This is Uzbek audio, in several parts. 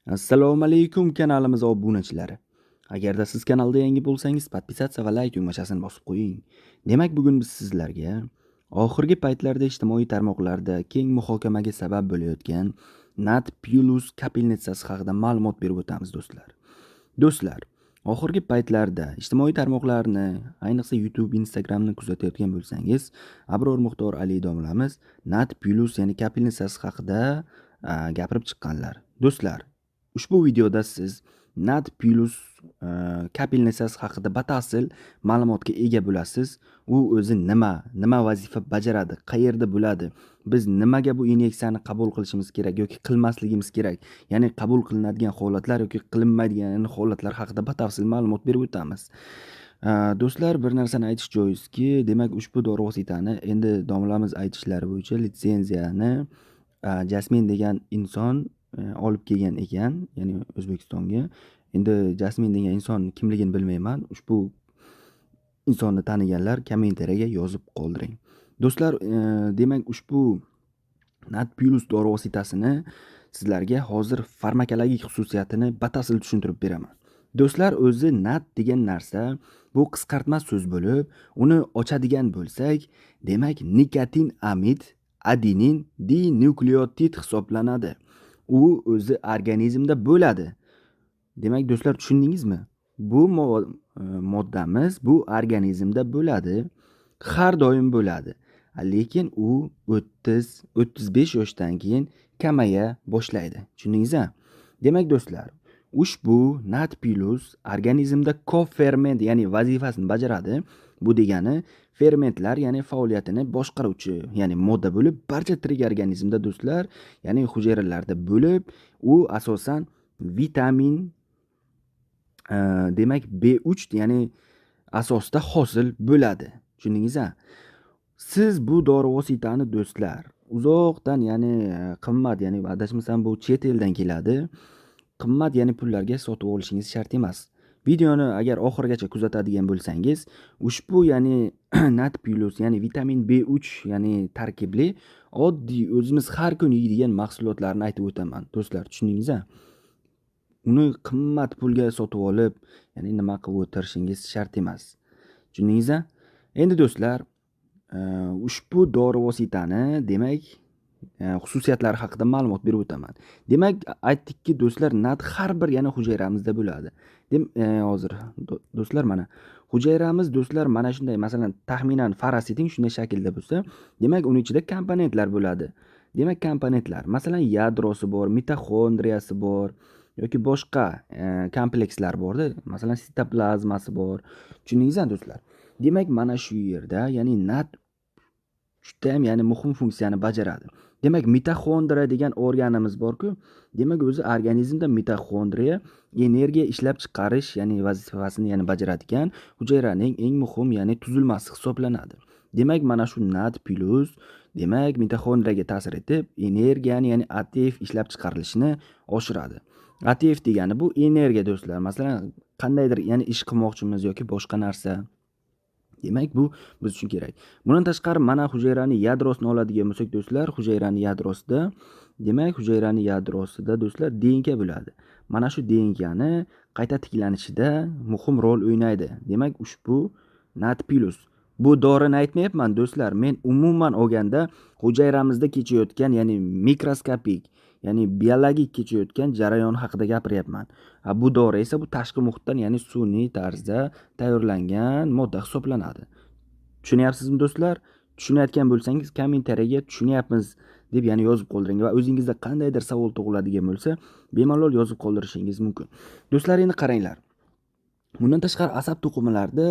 Assalomu alaykum kanalimiz obunachilari. Agarda siz kanalda yangi bo'lsangiz, podpisatsiya va like tugmachasini bosib qo'ying. Demak, bugun biz sizlarga oxirgi paytlarda ijtimoiy tarmoqlarda keng muhokamaga sabab bo'layotgan Nat Plus kapelnitsasi haqida ma'lumot berib o'tamiz do'stlar. Do'stlar, oxirgi paytlarda ijtimoiy tarmoqlarni, ayniqsa YouTube, Instagramni kuzatayotgan bo'lsangiz, Abror Muxtor Ali domlamiz Nat Plus, ya'ni kapelnitsasi haqida gapirib chiqqanlar. Do'stlar, ushbu videoda siz Nat Plus kapelnitsasi haqida batafsil ma'lumotga ega bo'lasiz. U o'zi nima vazifa bajaradi, qayerda bo'ladi, biz nimaga bu inyeksiyani qabul qilishimiz kerak yoki qilmasligimiz kerak, ya'ni qabul qilinadigan holatlar yoki qilinmaydigan holatlar haqida batafsil ma'lumot berib o'tamiz. Do'stlar, bir narsani aytish joizki, demak ushbu dori vositani endi domlamiz aytishlari bo'yicha litsenziyani Jasmin degan inson olib kelgan ekan, ya'ni O'zbekistonga. Endi Jasmin degan inson kimligini bilmayman. Ushbu insonni taniganlar kommentariyaga yozib qoldiring. Do'stlar, demak ushbu Nat Plus dori vositasini sizlarga hozir farmakologik xususiyatini batafsil tushuntirib beraman. Do'stlar, o'zi Nat degan narsa bu qisqartma so'z bo'lib, uni ochadigan bo'lsak, demak nikotin amid adenin dinukleotid hisoblanadi. U o'zi organizmda bo'ladi. Demak do'stlar, tushundingizmi? Bu moddamiz bu organizmda bo'ladi, har doim bo'ladi. Lekin u 30-35 yoshdan keyin kamaya boshlaydi. Tushundingizmi? Demak do'stlar, ushbu Nat Plus organizmda koferment, ya'ni vazifasini bajaradi. Bu degani fermentlar, ya'ni faoliyatini boshqaruvchi, ya'ni modda bo'lib, barcha tirik organizmda do'stlar, ya'ni hujayralarda bo'lib, u asosan vitamin demak B3, ya'ni asosida hosil bo'ladi. Tushundingizmi? Siz bu dori vositani do'stlar uzoqdan, ya'ni qimmat, ya'ni adashmasam bu chet eldan keladi. Qimmat, ya'ni pullarga sotib olishingiz shart emas. Videoni agar oxirigacha kuzatadigan bo'lsangiz, ushbu ya'ni Nat Plus, ya'ni vitamin B3, ya'ni tarkibli oddiy o'zimiz har kun yeydigan mahsulotlarni aytib o'taman. Do'stlar, tushundingizmi? Uni qimmat pulga sotib olib, ya'ni nima qilib o'tirishingiz shart emas. Tushundingizmi? Endi do'stlar, ushbu dori vositani demak xususiyatlari haqida ma'lumot berib o'taman. Demak, aytdikki do'stlar, Nat har bir yana hujayramizda bo'ladi. Hozir do'stlar, mana hujayramiz do'stlar mana shunday, masalan, taxminan faraz eting shunday shaklda bo'lsa, demak uning ichida komponentlar bo'ladi. Demak, komponentlar, masalan, yadrosi bor, mitoxondriyasi bor yoki boshqa komplekslar borda, masalan, sitoplazmasi bor. Tushundingizmi do'stlar? Demak, mana shu yerda, ya'ni Nat juda ham, ya'ni muhim funksiyani bajaradi. Demak, mitoxondriya degan organimiz bor-ku. Demak, o'zi organizmda mitoxondriya energiya ishlab chiqarish, ya'ni vazifasini, ya'ni bajaradigan hujayraning eng muhim, ya'ni tuzilmasi hisoblanadi. Demak, mana shu Nat Plus, demak, mitoxondriyaga ta'sir etib, energiyani, ya'ni ATF ishlab chiqarilishini oshiradi. ATF degani bu energiya do'stlar. Masalan, qandaydir, ya'ni ish qilmoqchimiz yoki boshqa narsa. Demak, bu biz uchun kerak. Bundan tashqari mana hujayrani yadrosini oladigan bo'lsak do'stlar, hujayrani yadrosida, demak, hujayrani yadrosida do'stlar DNK bo'ladi. Mana shu DNKni qayta tiklanishida muhim rol o'ynaydi. Demak, ushbu Nat Plus. Bu dorini aytmayapman do'stlar. Men umuman olganda hujayramizda kechayotgan, ya'ni mikroskopik, ya'ni biologik kechayotgan jarayon haqida gapiryapman. Bu dori esa bu tashqi muhitdan, ya'ni sun'iy tarzda tayyorlangan modda hisoblanadi. Tushunyapsizmi do'stlar? Tushunayotgan bo'lsangiz kommentariyaga tushunyapmiz deb, ya'ni yozib qoldiring va o'zingizda qandaydir savol tug'iladigan bo'lsa, bemalol yozib qoldirishingiz mumkin. Do'stlar, endi qaranglar. Bundan tashqari asab to'qimalarida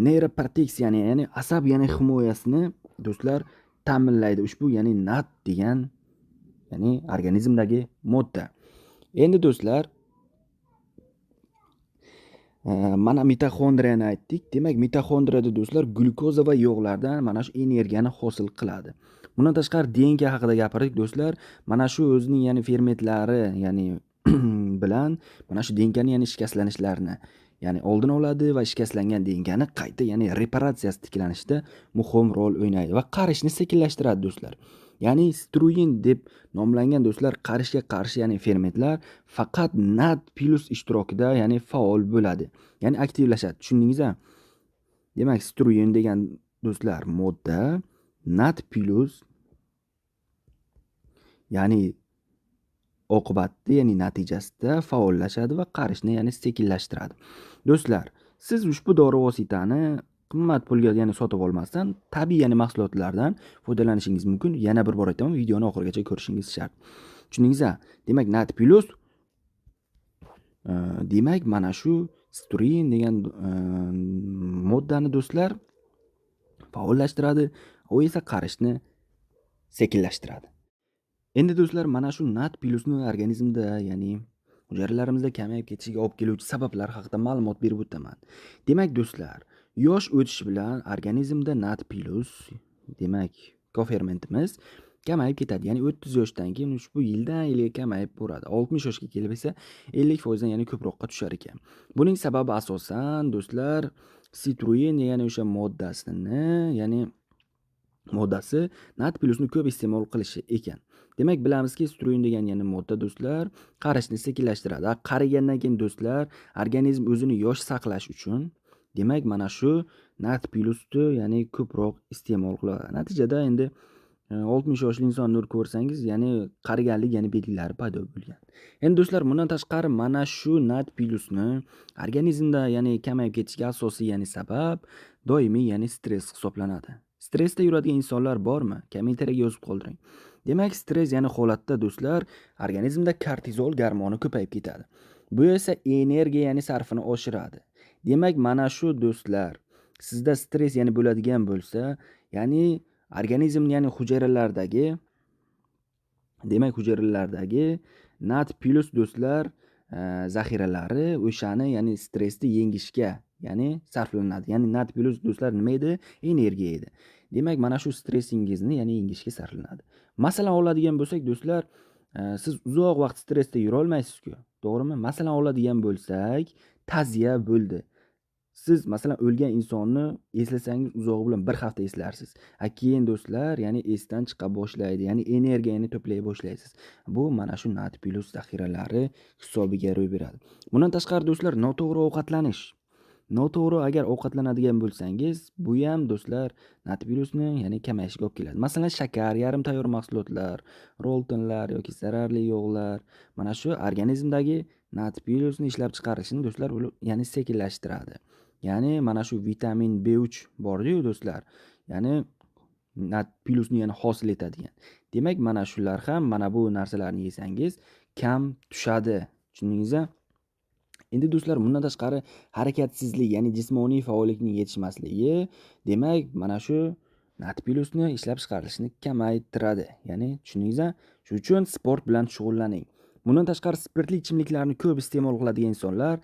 neyroproteksiyani, ya'ni asab, ya'ni himoyasini do'stlar ta'minlaydi ushbu, ya'ni Nat degan, ya'ni organizmdagi modda. Endi do'stlar, mana mitoxondriyani aytdik. Demak, mitoxondriyada do'stlar glyukoza va yog'lardan mana shu energiyani hosil qiladi. Bundan tashqari DNK haqida gapirdik do'stlar. Mana shu o'zining, ya'ni fermentlari, ya'ni bilan mana shu DNKni, ya'ni shikastlanishlarini, ya'ni oldini oladi va shikastlangan DNKni qayta, ya'ni reparatsiyasi tiklanishda muhim rol o'ynaydi va qarishni sekinlashtiradi do'stlar. Ya'ni struin deb nomlangan do'stlar qarishga qarshi ya'ni fermentlar faqat NAD plus ishtirokida ya'ni faol bo'ladi, ya'ni aktivlashadi. Tushundingiz-a? Demak, struin degan do'stlar modda NAD plus ya'ni oqibatda ya'ni natijasida faollashadi va qarishni ya'ni sekinlashtiradi. Do'stlar, siz ushbu dori vositani qimmat pulga ya'ni sotib olmasdan tabiiy ya'ni mahsulotlardan foydalanishingiz mumkin. Yana bir bor aytaman, videoni oxirigacha ko'rishingiz shart. Tushundingiz-a? Demak, NAD plus demak mana shu struin degan moddani do'stlar faollashtiradi, u esa qarishni sekinlashtiradi. Endi do'stlar, mana shu NAD plusni organizmda, ya'ni hujayralarimizda kamayib ketishiga olib keluvchi sabablar haqida ma'lumot berib o'taman. Demak do'stlar, yosh o'tishi bilan organizmda NAD plus, demak kofermentimiz kamayib ketadi. Ya'ni 30 yoshdan keyin ushbu yildan yilga kamayib boradi. 60 yoshga kelib esa 50% dan ya'ni ko'proqqa tushar ekan. Buning sababi asosan do'stlar sitruin ya'ni o'sha moddasini, ya'ni moddasi NAD plusni ko'p iste'mol qilishi ekan. Demak, bilamizki, struin degan ya'ni modda do'stlar qarishni sekinlashtiradi. Qarigandan keyin do'stlar organizm o'zini yosh saqlash uchun demak mana shu NAD plusni ya'ni ko'proq iste'mol qiladi. Natijada endi 60 yoshli insonni ko'rsangiz, ya'ni qariganlik ya'ni belgilari paydo bo'lgan. Endi do'stlar, bundan tashqari mana shu NAD plusni organizmda ya'ni kamayib ketishiga asosiy ya'ni sabab doimiy ya'ni stress hisoblanadi. Stressda yuradigan insonlar bormi? Kommentariyaga yozib qoldiring. Demak, stress ya'ni holatda do'stlar organizmda kortizol gormoni ko'payib ketadi. Bu esa energiya ya'ni sarfini oshiradi. Demak, mana shu do'stlar, sizda stress ya'ni bo'ladigan bo'lsa, ya'ni organizm ya'ni hujayralardagi, demak hujayralardagi NAD plus do'stlar zaxiralari o'shani ya'ni stressni yengishga ya'ni sarflanadi. Ya'ni NAD plus do'stlar nima edi? Energiya edi. Demak, mana shu stressingizni ya'ni yengishga sarflanadi. Masalan oladigan bo'lsak do'stlar, siz uzoq vaqt stressda yura olmaysiz-ku, to'g'rimi? Masalan oladigan bo'lsak, ta'ziya bo'ldi. Siz masalan o'lgan insonni eslasangiz uzog'i bilan bir hafta eslarsiz. A keyin do'stlar, ya'ni esdan chiqa boshlaydi, ya'ni energiyani to'play boshlaysiz. Bu mana shu NAD plus zaxiralari hisobiga ro'y beradi. Bundan tashqari do'stlar, noto'g'ri ovqatlanish. Noto'g'ri agar ovqatlanadigan bo'lsangiz, bu ham do'stlar NAD plusni ya'ni kamayishiga olib keladi. Masalan, shakar, yarim tayyor mahsulotlar, roltonlar yoki zararli yog'lar mana shu organizmdagi NAD plusni ishlab chiqarishini do'stlar ya'ni sekinlashtiradi. Ya'ni mana shu vitamin B3 bor-ku do'stlar, ya'ni NAD plusni yana hosil etadigan. Demak, mana shular ham mana bu narsalarni yesangiz kam tushadi. Tushundingizmi? Endi do'stlar, bundan tashqari harakatsizlik, ya'ni jismoniy faollikning yetishmasligi, demak, mana shu NAD plusni ishlab chiqarilishini kamaytiradi. Ya'ni tushundingizmi? Shuning uchun sport bilan shug'ullaning. Bundan tashqari spirtli ichimliklarni ko'p iste'mol qiladigan insonlar,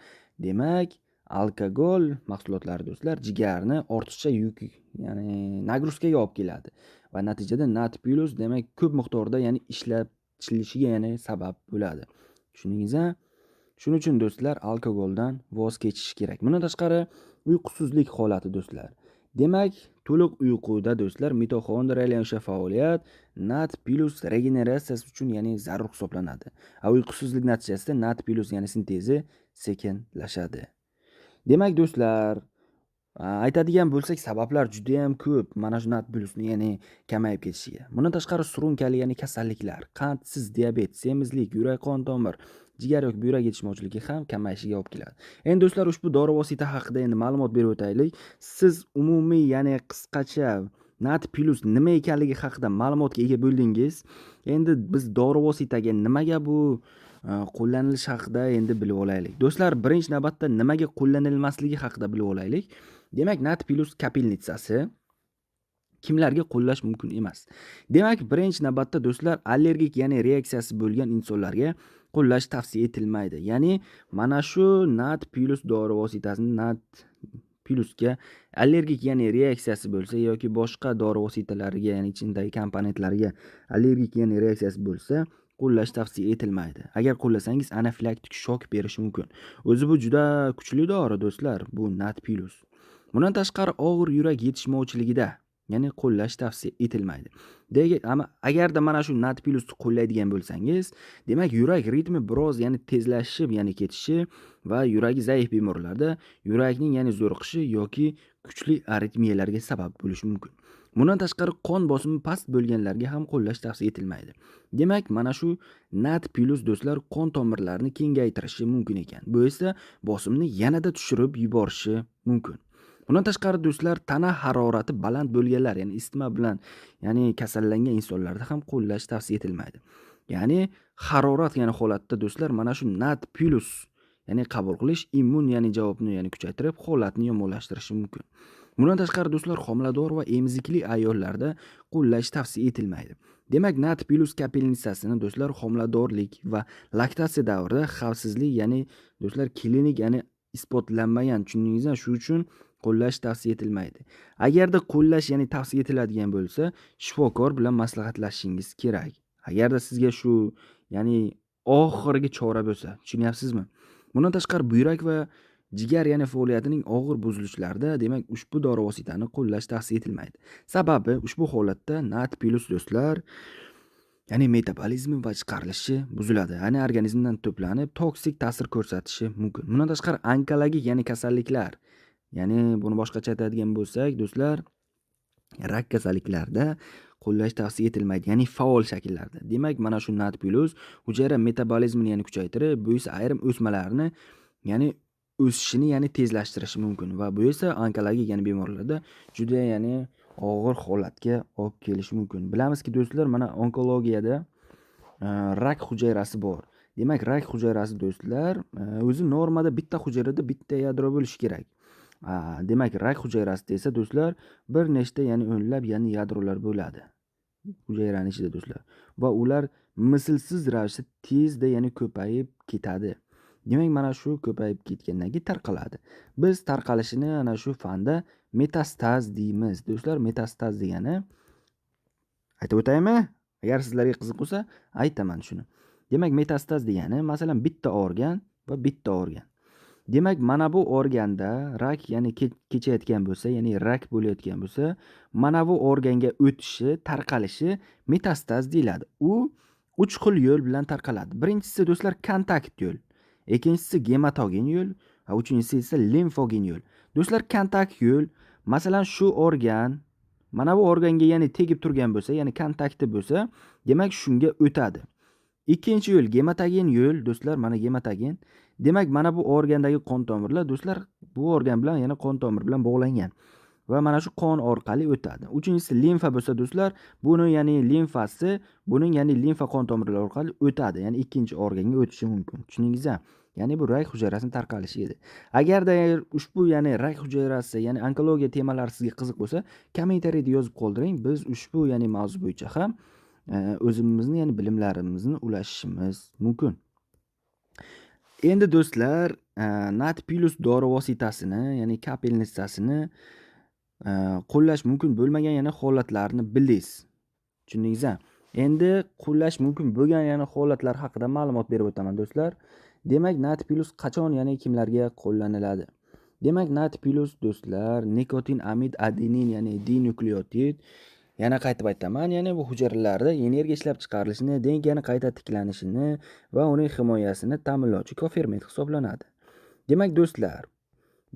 demak, alkogol mahsulotlari do'stlar jigarni ortiqcha yuk, ya'ni nagruzkaga olib keladi va natijada NAD plus demak ko'p miqdorda ya'ni ishlatilishiga ya'ni sabab bo'ladi. Tushundingizmi? Shuning uchun do'stlar alkogoldan voz kechish kerak. Bundan tashqari uyqusizlik holati do'stlar. Demak, to'liq uyquda do'stlar mitoxondrial o'sha faoliyat NAD plus regeneratsiyasi uchun ya'ni zarur hisoblanadi. A uyqusizlik natijasida NAD plus ya'ni sintezi sekinlashadi. Demak do'stlar, aytadigan bo'lsak sabablar juda ham ko'p mana shu NAD plusni ya'ni kamayib ketishiga. Bundan tashqari surunkali ya'ni kasalliklar, qandsiz diabet, semizlik, yurak qon tomir, jigar yoki buyrak yetishmovchiligi ham kamayishiga olib keladi. Endi do'stlar, ushbu dori vosita haqida endi ma'lumot berib o'taylik. Siz umumiy ya'ni qisqacha NAD plus nima ekanligi haqida ma'lumotga ega bo'ldingiz. Endi biz dori vositaga nimaga bu qo'llanilishi haqida endi bilib olaylik. Do'stlar, birinchi navbatda nimaga qo'llanilmasligi haqida bilib olaylik. Demak, NAD plus kapelnitsasi kimlarga qo'llash mumkin emas. Demak, birinchi navbatda do'stlar allergik ya'ni reaksiyasi bo'lgan insonlarga qo'llash tavsiya etilmaydi. Ya'ni mana shu NAD plus dori vositasini NAD plusga allergik ya'ni reaksiyasi bo'lsa yoki boshqa dori vositalariga ya'ni ichidagi komponentlarga allergik ya'ni reaksiyasi bo'lsa qo'llash tavsiya etilmaydi. Agar qo'llasangiz anafilaktik shok berishi mumkin. O'zi bu juda kuchli dori do'stlar, bu NAD plus. Bundan tashqari og'ir yurak yetishmovchiligida ya'ni qo'llash tavsiya etilmaydi. Agarda mana shu Nat Plusni qo'llaydigan bo'lsangiz, demak yurak ritmi biroz ya'ni tezlashib ya'ni ketishi va yuragi zaif bemorlarda yurakning ya'ni zo'riqishi yoki kuchli aritmiyalarga sabab bo'lishi mumkin. Bundan tashqari qon bosimi past bo'lganlarga ham qo'llash tavsiya etilmaydi. Demak, mana shu Nat Plus do'stlar qon tomirlarini kengaytirishi mumkin ekan. Bu esa bosimni yanada tushirib yuborishi mumkin. Bundan tashqari do'stlar, tana harorati baland bo'lganlar, ya'ni isitma bilan, ya'ni kasallangan insonlarda ham qo'llash tavsiya etilmaydi. Ya'ni harorat ya'ni holatda do'stlar mana shu Nat Plus ya'ni qabul qilish immun ya'ni javobni ya'ni kuchaytirib holatni yomonlashtirishi mumkin. Bundan tashqari do'stlar, homilador va emizikli ayollarda qo'llash tavsiya etilmaydi. Demak, Nat Plus kapelnitsasini do'stlar homiladorlik va laktatsiya davrida xavfsizlik, ya'ni do'stlar klinik ya'ni isbotlanmagan, tushundingizmi? Shu uchun qo'llash tavsiya etilmaydi. Agarda qo'llash ya'ni tavsiya etiladigan bo'lsa, shifokor bilan maslahatlashishingiz kerak. Agarda sizga shu ya'ni oxirgi chora bo'lsa, tushunyapsizmi? Bundan tashqari buyrak va jigar ya'ni faoliyatining og'ir buzilishlarida demak ushbu dori vositani qo'llash tavsiya etilmaydi. Sababi ushbu holatda Nat Plus do'stlar ya'ni metabolizmi va chiqarilishi buziladi. Ya'ni organizmdan to'planib toksik ta'sir ko'rsatishi mumkin. Bundan tashqari onkologik ya'ni kasalliklar, ya'ni buni boshqacha aytadigan bo'lsak do'stlar, rak kasalliklarida qo'llash tavsiya etilmaydi, ya'ni faol shakllarda. Demak, mana shu Nat Plus hujayra metabolizmini ya'ni kuchaytirib, bu esa ayrim o'smalarni ya'ni o'sishini ya'ni tezlashtirishi mumkin va bu esa onkologik ya'ni bemorlarda juda ya'ni og'ir holatga olib kelishi mumkin. Bilamizki do'stlar, mana onkologiyada rak hujayrasi bor. Demak, rak hujayrasi do'stlar o'zi normada bitta hujayrada bitta yadro bo'lishi kerak. Demak, rak hujayrasida esa do'stlar bir nechta ya'ni o'nlab ya'ni yadrolar bo'ladi hujayrani ichida do'stlar va ular mislsiz ravishda tezda ya'ni ko'payib ketadi. Demak, mana shu ko'payib ketgandan keyin tarqaladi. Biz tarqalishini ana shu fanda metastaz deymiz. Do'stlar, metastaz degani aytib o'taymi? Agar sizlarga qiziq bo'lsa, aytaman shuni. Demak, metastaz degani masalan bitta organ va bitta organ. Demak, mana bu organda rak ya'ni kechayotgan bo'lsa, ya'ni rak bo'layotgan bo'lsa, mana bu organga o'tishi, tarqalishi metastaz deyiladi. U 3 xil yo'l bilan tarqaladi. Birinchisi do'stlar kontakt yo'l, ikkinchisi gematogen yo'l va uchinchisi esa limfogen yo'l. Do'stlar, kontakt yo'l, masalan shu organ mana bu organga ya'ni tegib turgan bo'lsa, ya'ni kontakti bo'lsa, demak shunga o'tadi. Ikkinchi yo'l gematogen yo'l do'stlar, mana gematogen. Demak, mana bu organdagi qon tomirlar do'stlar bu organ bilan yana qon tomir bilan bog'langan va mana shu qon orqali o'tadi. Uchinchisi limfa bo'lsa do'stlar, buni ya'ni limfasi, buning ya'ni limfa qon tomirlari orqali o'tadi, ya'ni ikkinchi organga o'tishi mumkin. Tushundingizmi? Ya'ni bu rak hujayrasining tarqalishi edi. Agarda ushbu ya'ni rak hujayrasi, ya'ni onkologiya temalari sizga qiziq bo'lsa, kommentariyada yozib qoldiring. Biz ushbu ya'ni mavzu bo'yicha ham o'zimizni ya'ni bilimlarimizni ulashishimiz mumkin. Endi do'stlar, Nat Plus dori vositasini, ya'ni kapelnitsasini qo'llash mumkin bo'lmagan yana holatlarni bildingiz. Tushundingizmi? Endi qo'llash mumkin bo'lgan yana holatlar haqida ma'lumot berib o'taman do'stlar. Demak, Nat Plus qachon ya'ni kimlarga qo'llaniladi? Demak, Nat Plus do'stlar, nikotin amid adenin ya'ni dinukleotid, yana qaytib aytaman, ya'ni bu hujayralarda energiya ishlab chiqarilishini, DNKni qayta tiklanishini va uning himoyasini ta'minlovchi koferment hisoblanadi. Demak do'stlar,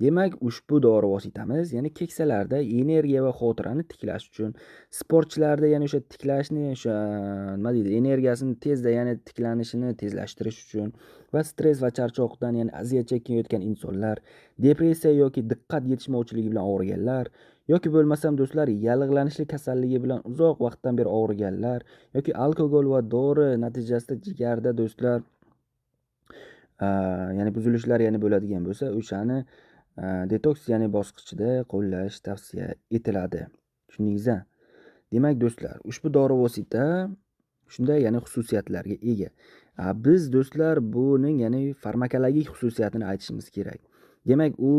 demak ushbu dori vositamiz ya'ni keksalarda energiya va xotirani tiklash uchun, sportchilarda ya'ni o'sha tiklashni, o'sha nima deydi, energiyasini tezda ya'ni tiklanishini tezlashtirish uchun va stress va charchoqdan ya'ni aziyat chekayotgan insonlar, depressiya yoki diqqat yetishmovchiligi bilan og'riganlar yoki bo'lmasam do'stlar yallig'lanishli kasalligi bilan uzoq vaqtdan beri og'riganlar yoki alkogol va dori natijasida jigarda do'stlar ya'ni buzilishlar ya'ni bo'ladigan bo'lsa, o'shani detoks ya'ni bosqichida qo'llash tavsiya etiladi. Tushundingizmi? Demak do'stlar, ushbu dori vosita shunday ya'ni xususiyatlarga ega. Biz do'stlar buning ya'ni farmakologik xususiyatini aytishimiz kerak. Demak, u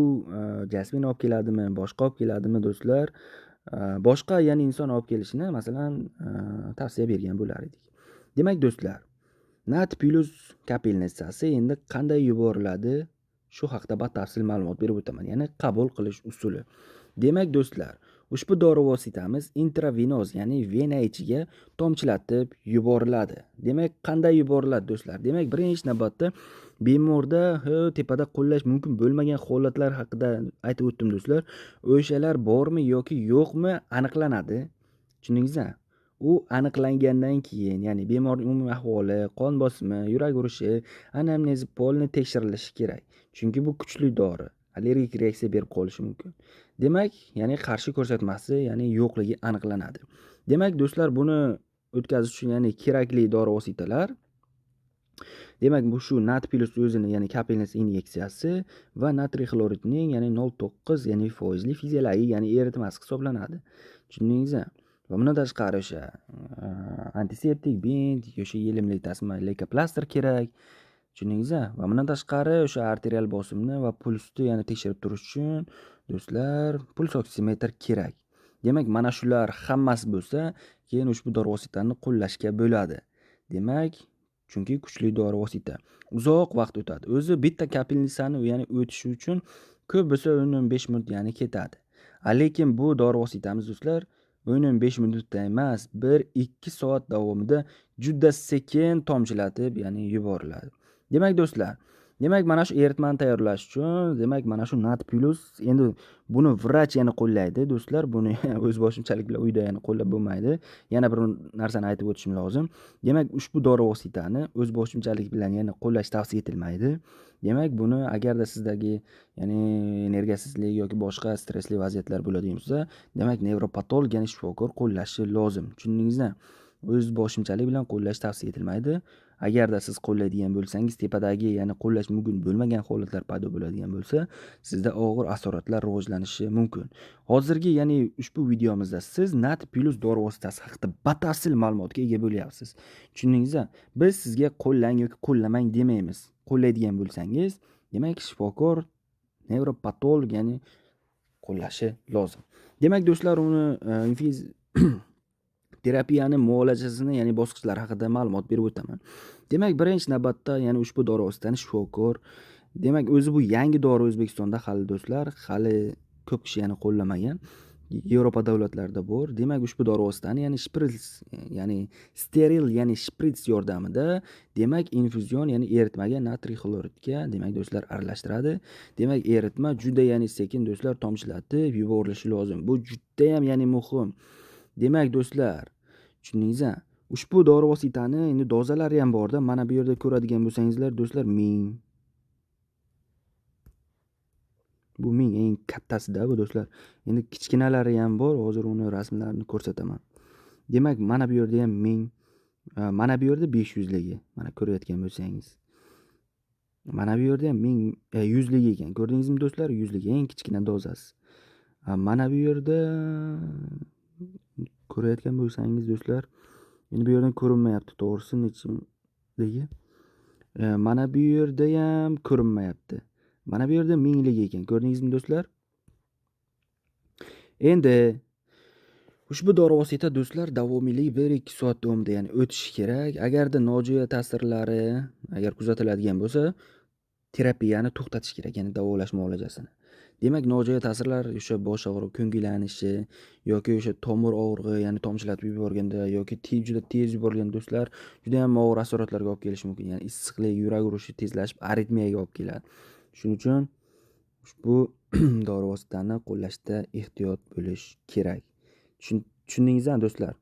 jasmin olib keladimi, boshqa olib keladimi do'stlar? Boshqa ya'ni inson olib kelishini masalan tavsiya bergan bo'lar edik. Demak do'stlar, Nat Plus kapelnitsasi endi qanday yuboriladi? Shu haqda batafsil ma'lumot berib o'taman, ya'ni qabul qilish usuli. Demak do'stlar, Ushbu dori vositamiz intravenoz, ya'ni vena ichiga tomchilatib yuboriladi. Demak, qanday yuboriladi do'stlar? Demak, birinchi navbatda bemorda tepada qo'llash mumkin bo'lmagan holatlar haqida aytib o'tdim do'stlar. O'shalar bormi yoki yo'qmi aniqlanadi. Tushundingizmi? U aniqlangandan keyin, ya'ni bemorning umumiy ahvoli, qon bosimi, yurak urishi, anamnezi polni tekshirilishi kerak. Chunki bu kuchli dori, allergik reaksiya berib qolishi mumkin. Demak, ya'ni qarshi ko'rsatmasi, ya'ni yo'qligi aniqlanadi. Demak, do'stlar, buni o'tkazish uchun, ya'ni kerakli dori vositalar. Demak, bu shu Nat Plus o'zini, ya'ni kapelnitsa inyeksiyasi va natriy xloridning, ya'ni 0.9, ya'ni foizli fiziologik, ya'ni eritmasi hisoblanadi. Tushundingizmi? Va bundan tashqari o'sha antiseptik bint, o'sha yelimli tasma, leykoplaster kerak. Tushundingizmi? Va bundan tashqari o'sha arterial bosimni va pulsni, ya'ni tekshirib turish uchun do'stlar puls oksimetr kerak. Demak, mana shular hammasi bo'lsa, keyin ushbu dori vositani qo'llashga bo'ladi. Demak, chunki kuchli dori vosita uzoq vaqt o'tadi. O'zi bitta kapelnitsani, ya'ni o'tishi uchun ko'p bo'lsa 10-15 minut, ya'ni ketadi. Lekin bu dori vositamiz do'stlar 10-15 minutda emas, 1-2 soat davomida juda sekin tomchilatib, ya'ni yuboriladi. Demak do'stlar, demak mana shu eritmani tayyorlash uchun, demak mana shu Nat Plus, endi buni vrach yana qo'llaydi do'stlar, buni o'z boshimchalik bilan uyda yana qo'llab bo'lmaydi. Yana bir narsani aytib o'tishim lozim. Demak, ushbu dori vositani o'z boshimchalik bilan yana qo'llash tavsiya etilmaydi. Demak, buni agarda sizdagi, ya'ni energiyasizlik yoki boshqa stressli vaziyatlar bo'ladigan bo'lsa, demak nevropatolog, ya'ni shifokor qo'llashi lozim. Tushundingizmi? O'z boshimchalik bilan qo'llash tavsiya etilmaydi. Agarda siz qo'llaydigan bo'lsangiz, tepadagi, ya'ni qo'llash mumkin bo'lmagan holatlar paydo bo'ladigan bo'lsa, sizda og'ir asoratlar rivojlanishi mumkin. Hozirgi, ya'ni ushbu videomizda siz Nat Plus dori vositasi haqida batafsil ma'lumotga ega bo'lyapsiz. Tushundingizmi? Biz sizga qo'llang yoki qo'llamang demaymiz. Qo'llaydigan bo'lsangiz, demak shifokor, nevropatolog, ya'ni qo'llashi lozim. Demak do'stlar, uni terapiyani muolajasini, ya'ni bosqichlari haqida ma'lumot berib o'taman. Demak, birinchi navbatda, ya'ni ushbu dori vositani shifokor, demak o'zi bu yangi dori O'zbekistonda hali do'stlar, hali ko'p kishi ya'ni qo'llamagan. Yevropa davlatlarida bor. Demak, ushbu dori vositani, ya'ni shprits, ya'ni steril, ya'ni shprits yordamida, demak infuzion, ya'ni eritmaga natriy xloridga, demak do'stlar aralashtiradi. Demak, eritma juda, ya'ni sekin do'stlar tomchilatib yuborilishi lozim. Bu juda ham, ya'ni muhim. Demak do'stlar, tushundingizmi? Ushbu dori vositani endi dozalari ham borda. Mana bu yerda ko'radigan bo'lsangizlar do'stlar, 1000. Bu 1000 eng kattasida bu do'stlar. Endi kichkinalari ham bor, hozir uni rasmlarini ko'rsataman. Demak, mana bu yerda ham 1000, mana bu yerda 500 ligi. Mana ko'rayotgan bo'lsangiz. Mana bu yerda ham 1000 100 ligi ekan. Ko'rdingizmi do'stlar? 100 ligi eng kichkina dozasi. Mana bu yerda ko'rayotgan bo'lsangiz do'stlar, endi bu yerdan ko'rinmayapti to'g'risi nechaligi. Mana bu yerda ham ko'rinmayapti. Mana bu yerda 1000 ligi ekan. Ko'rdingizmi do'stlar? Endi ushbu dori vosita do'stlar davomiylik 1-2 soat davomida, ya'ni o'tishi kerak. Agarda nojo'ya ta'sirlari agar kuzatiladigan bo'lsa, terapiyani to'xtatish kerak, ya'ni davolash muolajasini. Demak, nojo'ya ta'sirlar o'sha bosh og'rig'i, ko'ngillanishi yoki o'sha tomir og'rig'i, ya'ni tomchilatib yuborganda yoki juda tez yuborilgan do'stlar, juda ham og'ir asoratlarga olib kelishi mumkin. Ya'ni issiqlik, yurak urishi tezlashib, aritmiyaga olib keladi. Shuning uchun ushbu dori vositani qo'llashda ehtiyot bo'lish kerak. Tushundingizmi do'stlar?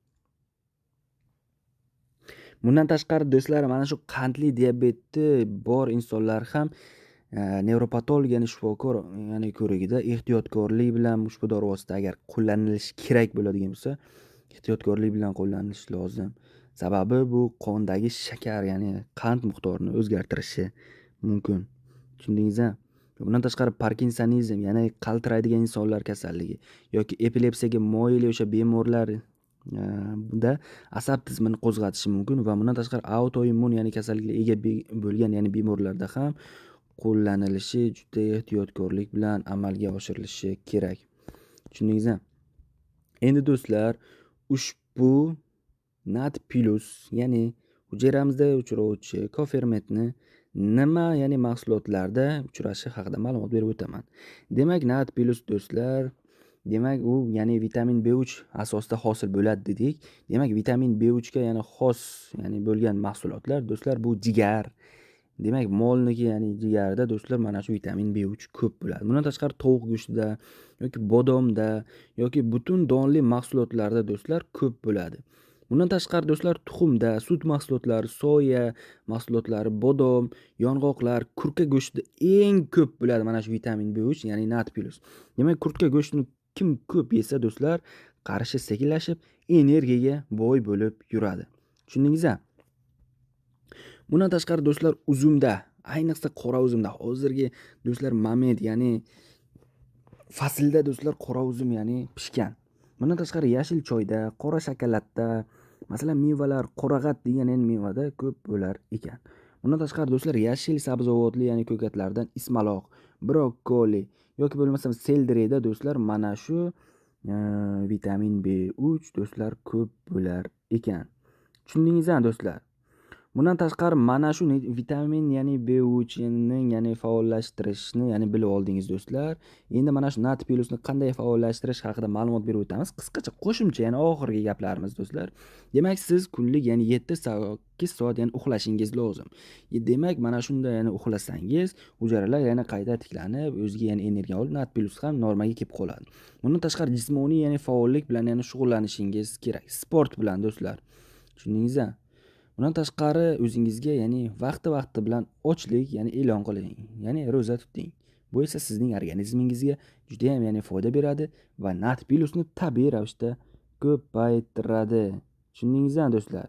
Bundan tashqari do'stlar, mana shu qandli diabeti bor insonlar ham nevropatolog, ya'ni shifokor, ya'ni ko'rigida ehtiyotkorlik bilan ushbu dori vosita agar qo'llanilishi kerak bo'ladigan bo'lsa, ehtiyotkorlik bilan qo'llanilishi lozim. Sababi bu qondagi shakar, ya'ni qand miqdorini o'zgartirishi mumkin. Tushundingizmi? Bundan tashqari parkinsonizm, ya'ni qaltiraydigan insonlar kasalligi yoki epilepsiyaga moyil o'sha bemorlar bunda asab tizimini qo'zg'atishi mumkin va bundan tashqari autoimmun, ya'ni kasallikka ega bo'lgan, ya'ni bemorlarda ham qo'llanilishi juda ehtiyotkorlik bilan amalga oshirilishi kerak. Tushundingizmi? Endi do'stlar, ushbu Nat Plus, ya'ni hujayramizda uchrovchi kofermentni nima, ya'ni mahsulotlarda uchrashi haqida ma'lumot berib o'taman. Demak, Nat Plus do'stlar Demak, u ya'ni vitamin B3 asosida hosil bo'ladi dedik. Demak, vitamin B3 ga ya'ni xos ya'ni bo'lgan mahsulotlar do'stlar bu jigar. Demak, molniki ya'ni jigarda do'stlar mana shu vitamin B3 ko'p bo'ladi. Bundan tashqari tovuq go'shtida yoki bodomda yoki butun donli mahsulotlarda do'stlar ko'p bo'ladi. Bundan tashqari do'stlar tuxumda, sut mahsulotlari, soya mahsulotlari, bodom, yong'oqlar, kurka go'shtida eng ko'p bo'ladi mana shu vitamin B3 ya'ni NAD+. Demak, kurtka go'shtini kim ko'p yesa do'stlar, qarishi sekinlashib, energiyaga boy bo'lib yuradi. Tushundingiz-a? Bundan tashqari do'stlar uzumda, ayniqsa qora uzumda hozirgi do'stlar moment, ya'ni faslda do'stlar qora uzum ya'ni pishgan. Bundan tashqari yashil choyda, qora shokoladda, masalan mevalar, qorag'at degan endi mevada ko'p bo'lar ekan. Bundan tashqari do'stlar yashil sabzavotli ya'ni ko'katlardan ismaloq, brokkoli yoki bo'lmasam selderiyda do'stlar mana shu vitamin B3 do'stlar ko'p bo'lar ekan. Tushundingizmi do'stlar? Bundan tashqari mana shu vitamin ya'ni B3 ning ya'ni faollashtirishni ya'ni bilib oldingiz do'stlar. Endi mana shu NAD+ ni qanday faollashtirish haqida ma'lumot berib o'tamiz. Qisqacha qo'shimcha ya'ni oxirgi gaplarimiz do'stlar. Demak, siz kunlik ya'ni 7-8 soat ya'ni uxlashingiz lozim. Demak, mana shunda ya'ni uxlasangiz, hujayralar yana qayta tiklanib, o'ziga ya'ni energiya olib, NAD+ ham normaga kelib qoladi. Bundan tashqari jismoniy ya'ni faollik bilan ya'ni shug'ullanishingiz kerak. Sport bilan do'stlar. Tushundingizmi? Bundan tashqari o'zingizga ya'ni vaqti-vaqti bilan ochlik ya'ni e'lon qiling, ya'ni ro'za tuting. Bu esa sizning organizmingizga juda ham ya'ni foyda beradi va NAD+ ni tabiiy ravishda ko'paytiradi. Tushundingizmi do'stlar?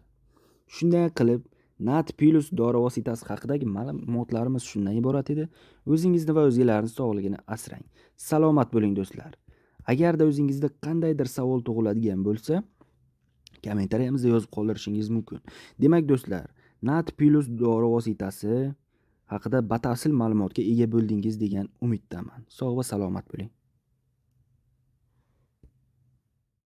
Shunday qilib NAD+ dori vositasi haqidagi ma'lumotlarimiz shundan iborat edi. O'zingizni va o'zgalarning sog'lig'ini asrang. Salomat bo'ling do'stlar. Agarda o'zingizda qandaydir savol tug'iladigan bo'lsa, kommentariyamizda yozib qoldirishingiz mumkin. Demak do'stlar, NAD+ dori vositasi haqida batafsil ma'lumotga ega bo'ldingiz degan umiddaman. Sog' va salomat bo'ling.